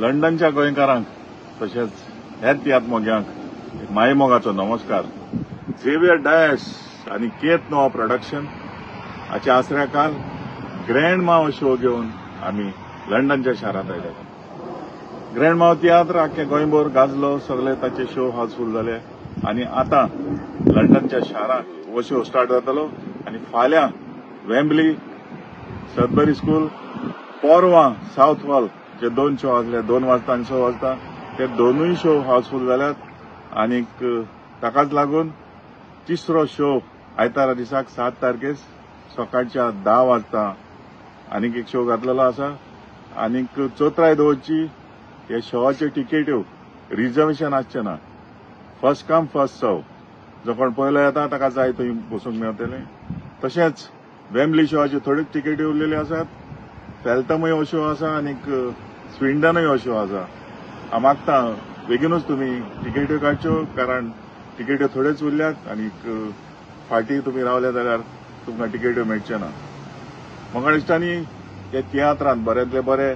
लंडनच्या गोंयकारांक तशेंच हेर तियात्र मोग्यांक एक मायमोगाचो नमस्कार. झेवियर डायस आनी केत नोवा प्रोडक्शन हाच्या आसऱ्या काल ग्रँड माव शो घेवन आमी लंडनच्या शारांत आयले. ग्रँड माव तियात्र आख्खे गोंयभर गाजलो, सगळे ताचे शो हाऊसफूल जाले आनी आतां लंडनच्या शारांत हो शो स्टार्ट जातलो आनी फाल्यां वेम्बली, सदबरी स्कूल, पोरवां सावथ हॉल जे दोन शो आसले, 2 वाजता आनी 6 वाजता, ते दोनूय शो हाऊसफूल जाल्यात. आनीक ताकाच लागून तिसरो शो आयतारा दिसाक 7 तारखेक सकाळच्या 10 वाजता आनीक एक शो घातलेलो आसा. आनीक चौथराय दवरची हे शोवाच्यो टिकेट्यो रिजर्वेशन आसचें ना, फर्स्ट कम फर्स्ट सर्व, जो कोण पयलो येता ताका जाय थंय बसूंक मेळटलें. तशेंच वेम्बली शोवाच्यो थोड्यो टिकेट्यो उरलेल्यो आसात, फेल्तमूय हो शो आसा आनीक स्विंडनूय हो शो आसा. हांव मागता बेगीनूच तुमी टिकेट्यो काडच्यो, कारण टिकेट्यो थोड्योच उरल्यात आनीक फाटीं तुमी रावले जाल्यार तुमकां टिकेट्यो मेळच्यो ना. मंगळ इश्टांनी, हे तियात्रांत बऱ्यांतले बरे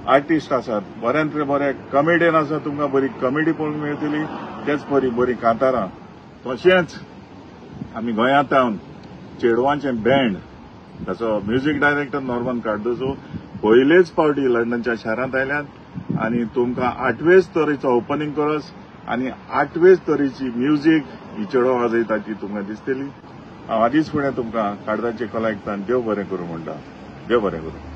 आर्टिस्ट आसात, बऱ्यांतले बरे कॉमेडियन आसात, तुमकां बरी कॉमेडी पळोवंक मेळटली, तेच बरी बरी कांतारां. तशेंच आमी गोंयांत चेडवांचें बँड, ताचो म्युजीक डायरेक्टर नॉर्मन कार्दोजो पयलेच फावटी लंडनच्या शारांत आयल्यात आनी तुमकां 8वेच तरेचो ओपनिंग कोरस आनी 8वेच तरेची म्युजीक ही चेडो वाजयता ती तुमकां दिसतली. हांव आदींच फुडें तुमकां काळजाचे कलायकतान देव बरें करूं म्हणटा. देव बरें करूं.